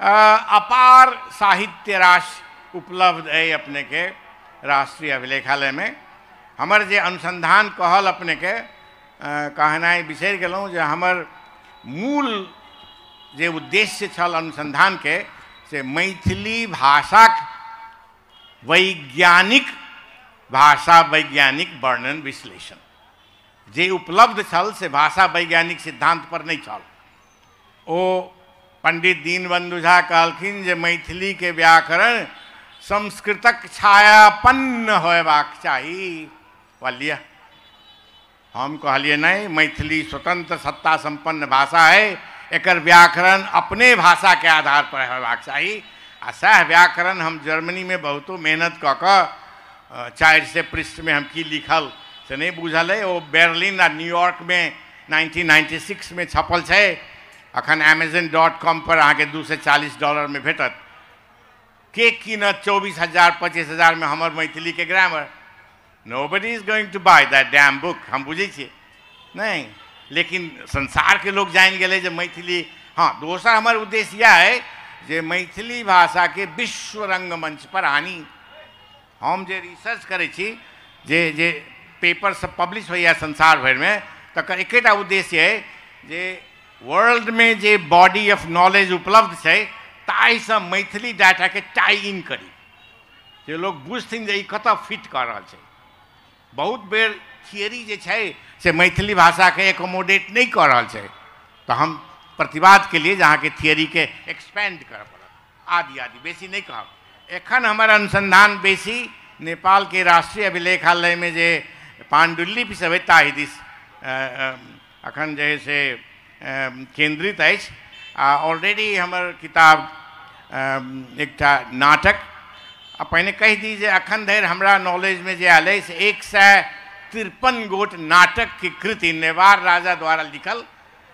अपार साहित्य राशि उपलब्ध अइ अपनेके राष्ट्रीय अभिलेखालयमे। हमर जे अनुसंधान कहल अपनेके कहनाइ बिसरि गेलहुँ जे हमर मूल जे उद्देश्य छल अनुसंधानके से मैथिली भाषाक वैज्ञानिक भाषा वैज्ञानिक वर्णन विश्लेषण जे उपलब्ध छल से भाषा वैज्ञानिक सिद्धांत पर नहीं छल। ओ पंडित दीनबंधु झा कहलखिन जे मैथिली के व्याकरण संस्कृतक छायापन्न होयबाक चाही। बोलिए, हम कहलिए नहीं, मैथिली स्वतंत्र सत्ता संपन्न भाषा है, एकर व्याकरण अपने भाषा के आधार पर होयबाक चाही। आ सएह व्याकरण हम जर्मनी में बहुतो मेहनत कऽ कऽ 400 पृष्ठ में हम की लिखल से नहीं बुझल है। ओ बर्लिन आ न्यूयॉर्क में 1996 में छपल छै। अखन Amazon.com पर अहाँके $240 में भेटत। के कीनत 24,000 25,000 में हमर मैथिली के grammar? Nobody is going to buy that damn book. हम बुझै छियै नहीं, लेकिन संसार के लोग जानि गेलै जे मैथिली। हाँ, दोसर हमर उद्देश्य इएह है जे मैथिली भाषा के विश्व रंगमंच पर आनी। हम जे रिसर्च करै छी, जे जे पेपर सब पब्लिश होइए संसार भरिमे, तकर एकेटा उद्देश्य है जे वर्ल्ड में जे बॉडी ऑफ नॉलेज उपलब्ध छै ताहिसँ मैथिली डाटाके टाई इन करी, जे लोग बुझथिन जे ई कतऽ फिट कऽ रहल छै। बहुत बेर थियरी जे छै से मैथिली भाषाके एकोमोडेट नहि कऽ रहल छै, तऽ हम प्रतिवाद के लिए जे अहाँके थियरीके एक्सपेंड करऽ पड़त, आदि आदि। बेसी नहि कहब। एखन हमर अनुसंधान बेसी नेपाल के राष्ट्रीय अभिलेखालय में जे पांडुलिपि सब है ताहि दिस अखन जे है से केंद्रित अछि। आ ऑलरेडी हमर किताब एकटा नाटक, आ पहिने कहि दी जे अखन धरि हमरा नॉलेजमे जे आयल अछि से 153 गोट नाटक के कृति नेवार राजा द्वारा लिखल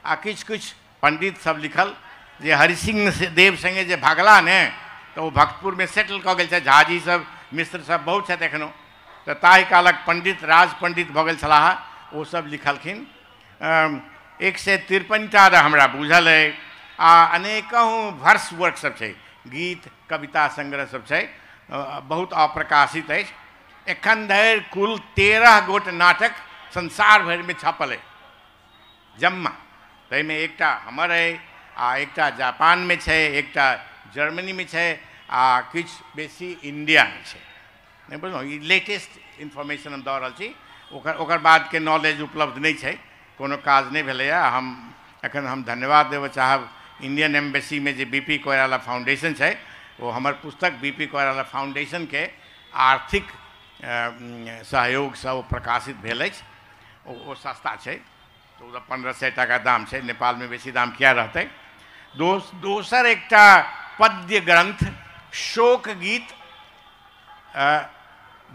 आ किछु किछु पंडित सब लिखल। जे हरिसिंह देव संगे जे भगला ने तऽ ओ भक्तपुरमे सेटल कऽ गेल छथि। झाजी सब मिश्र सब बहुत छथि एखनो, तऽ ताहि कालक पंडित राज पंडित भऽ गेल छलाह, ओ सब लिखलखिन। 153टा हमरा बुझल अइ। आ अनेकहु वर्स वर्क सब छै, गीत कविता संग्रह सब छै, बहुत अप्रकाशित अछि। एखन धरि कुल 13 गोट नाटक संसार भरिमे छपल अइ जम्मा। ताहिमे एकटा हमर अइ आ एकटा जापानमे छै, एकटा जर्मनीमे छै आ किछु बेसी इंडियामे छै। नहि बुझलहुँ, ई लेटेस्ट इन्फॉर्मेशन हम दऽ रहल छी। ओकर बादके नॉलेज उपलब्ध नहि छै, कोनो काज नहि भेलैए। हम एखन हम धन्यवाद देबऽ चाहब इंडियन एम्बेसीमे जे BP Koirala foundation छै, ओ हमर पुस्तक BP Koirala फाउंडेशनके आर्थिक सहयोगसँ ओ प्रकाशित भेल अछि। ओ सस्ता छै, 1400-1500 टाका दाम छै, नेपालमे बेसी दाम किया रहतै। दोसर एकटा पद्य ग्रंथ शोक गीत,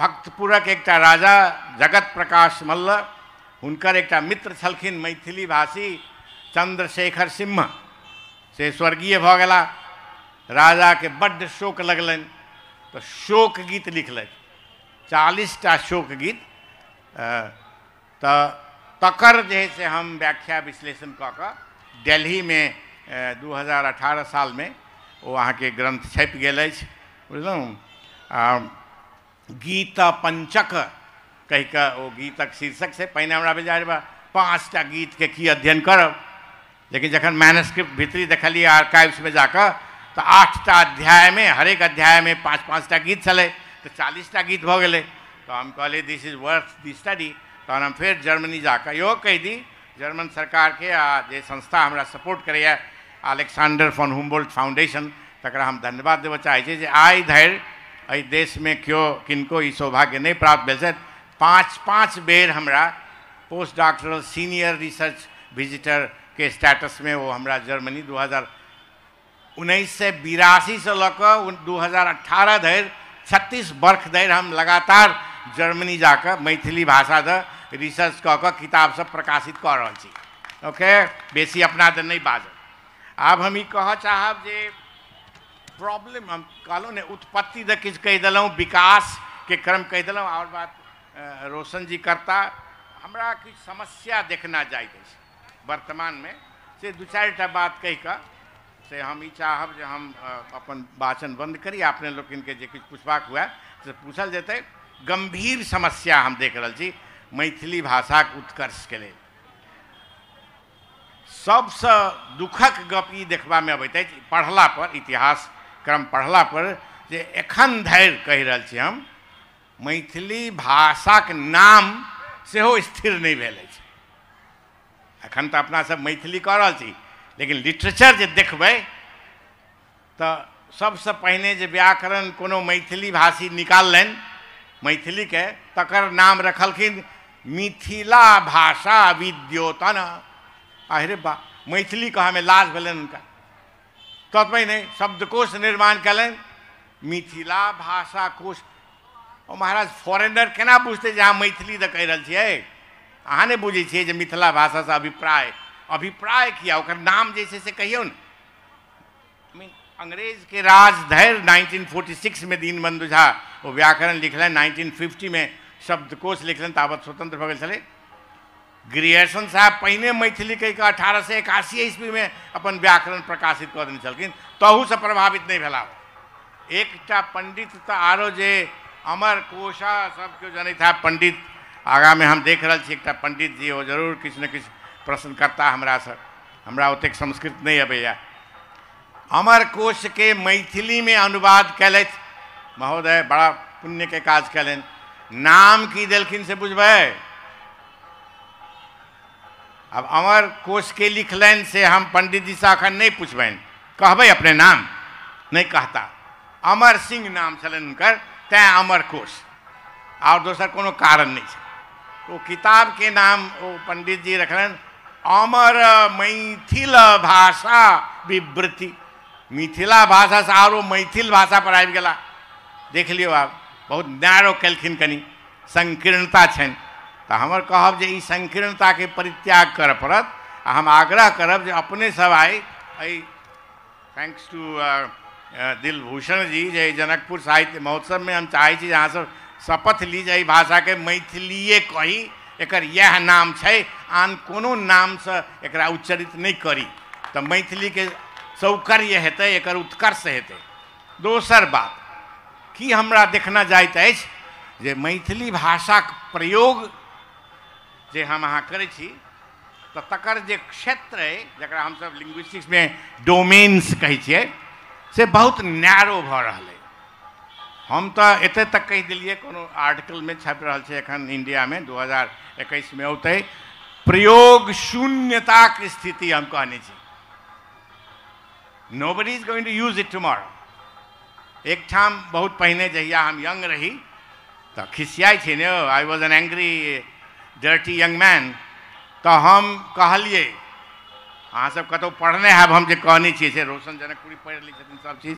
भक्तपुरक एकटा राजा जगत प्रकाश मल्ल, हुनकर एकटा मित्र छलखिन मैथिली भाषी चंद्रशेखर सिंह, से स्वर्गीय भऽ गेला। राजाके बड्ड शोक लगलनि तऽ शोक गीत लिखलथि, 40टा शोक गीत। तऽ तकर जे है से हम व्याख्या विश्लेषण कऽ कऽ दिल्लीमे 2018 सालमे ओ अहाँके ग्रंथ छपि गेल अछि। बुझलहुँ, गीत पंचक कहि कऽ ओ गीतक शीर्षक छै। पहिने हमरा बुझायल 5टा गीतके की अध्ययन करब, लेकिन जखन मैनस्क्रिप्ट भीतरी देखलियै आर्काइव्समे जाकऽ तऽ 8टा अध्यायमे हरेक अध्यायमे 5-5टा गीत छलै, तऽ 40टा गीत भऽ गेलै। तऽ हम कहलियै this is worth the study. तहन हम फेर जर्मनी जाकऽ इहो कहि दी जर्मन सरकारके आ जे संस्था हमरा सपोर्ट करैए अलेक्सांडर फॉन हुम्बोल्ट फाउंडेशन, तकरा हम धन्यवाद देबऽ चाहै छी जे आइ धरि एहि देशमे केओ किनको ई सौभाग्य नहि प्राप्त भेल छथि। 5-5 बेर हमरा पोस्ट डॉक्टरल सीनियर रिसर्च विजिटरके स्टेटसमे ओ हमरा जर्मनी 1982 लऽ कऽ 2018 धरि 36 वर्ष धरि हम लगातार जर्मनी जाकऽ मैथिली भाषा दऽ रिसर्च कऽ कऽ किताब सब प्रकाशित कऽ रहल छी। ओके, बेसी अपना तऽ नहि बाजब। आब हम ई कहऽ चाहब जे प्रॉब्लम हम कहलहुँ ने, उत्पत्ति तऽ किछु कहि देलहुँ, विकासके क्रम कहि देलहुँ, आओर बात रोशन जी करता। हमरा किछु समस्या देखना जाइत अछि वर्तमानमे, से 2-4टा बात कहि कऽ से हम ई चाहब जे हम अपन वाचन बंद करी, अपने लोकनिके जे किछु पूछबाक हुए से पूछल जेतै। गंभीर समस्या हम देख रहल छी मैथिली भाषाक उत्कर्षके लेल। सबसँ दुखक गप ई देखबामे अबैत अछि पढ़ला पर, इतिहास क्रम पढ़ला पर, जे एखन धरि कहि रहल छी हम मैथिली भाषाक नाम सेहो स्थिर नहि भेल अछि। एखन तऽ अपना सब मैथिली कऽ रहल छी, लेकिन लिटरेचर जे देखबै तऽ सबसँ पहिने जे व्याकरण कोनो मैथिली भाषी निकाललनि मैथिलीके, तकर नाम रखलखिन मिथिला भाषा विद्योतन। अरे बा, मैथिली कहऽमे लाज भेलनि हुनका। ततबे नहि, शब्दकोश निर्माण कयलनि मिथिला भाषा कोश। ओ महाराज, फॉरेनर केना बुझतै जे अहाँ मैथिली तऽ कहि रहल छियै? अहाँ नहि बुझै छियै जे मिथिला भाषासँ अभिप्राय, अभिप्राय किया, ओकर नाम जे छै से कहियौ ने। अंग्रेजके राज धरि 1946 में दीनबंधु झा ओ व्याकरण लिखलनि, 1950 में शब्दकोश लिखलनि, ताबत स्वतंत्र भऽ गेल छलै। ग्रियर्सन साहब पहिने मैथिली कहि कऽ 1881 ईस्वी में अपन व्याकरण प्रकाशित कऽ देने छलखिन, तहूसँ प्रभावित नहि भेला। एकटा पंडित तऽ आरो जे अमर कोशा सब केओ जनैत है पंडित, आगाँमे हम देख रहल छी एकटा पंडित जी, ओ जरूर किछु ने किछु प्रश्न करता हमरासँ, हमरा ओतेक संस्कृत नहि अबैया। अमर कोशके मैथिलीमे अनुवाद कयलथि महोदय, बड़ा पुण्यके काज कयलनि। नाम की देलखिन से बुझबै? अब अमर कोश के लिखलनि से हम पंडित जी से अखन नहि पुछबनि, कहबै अपने नाम नहि कहता। अमर सिंह नाम छलनि हुनकर, तैँ अमर कोश, आओर दोसर कोनो कारण नहि छै। ओ किताबके नाम ओ पंडित जी रखलनि अमर मैथिल भाषा विवृति। मिथिला भाषासँ आरो मैथिल भाषा पर आबि गेला। देख लियौ, आब बहुत नैरो केलखिन, कनि संकीर्णता छनि। तऽ हमर कहब जे ई संकीर्णताके परित्याग करऽ पड़त, आ हम आग्रह करब जे अपने सब आइ एहि thanks to Dilbhushan जी जे जनकपुर साहित्य महोत्सवमे हम चाहै छी जे अहाँसब शपथ ली जे एहि भाषाके मैथिलीए कही, एकर इएह नाम छै, आन कोनो नामसँ एकरा उच्चरित नहि करी, तऽ मैथिलीके सौकर्य हेतै, एकर उत्कर्ष हेतै। दोसर बात की हमरा देखना जाइत अछि जे मैथिली भाषाक प्रयोग जे हम अहाँ करै छी तऽ तकर जे क्षेत्र अइ, जकरा हमसब लिंग्विस्टिक्समे डोमेन्स कहै छियै, से बहुत नैरो भऽ रहल अइ। हम तऽ एते तक कहि देलियै, कोनो आर्टिकलमे छपि रहल छै एखन इंडियामे 2021 में औतै, प्रयोग शून्यताक स्थिति हम कहने छी। Nobody is going to use it tomorrow. एक ठाम बहुत पहिने जहिया हम यंग रही तऽ खिसियाइ छै ने, I was an angry dirty young man, तऽ हम कहलियै, अहाँसब कतहु पढ़ने हैब हम जे कहने छियै से, रोशन जनकपुरी पढ़ि लै छथिन सब चीज।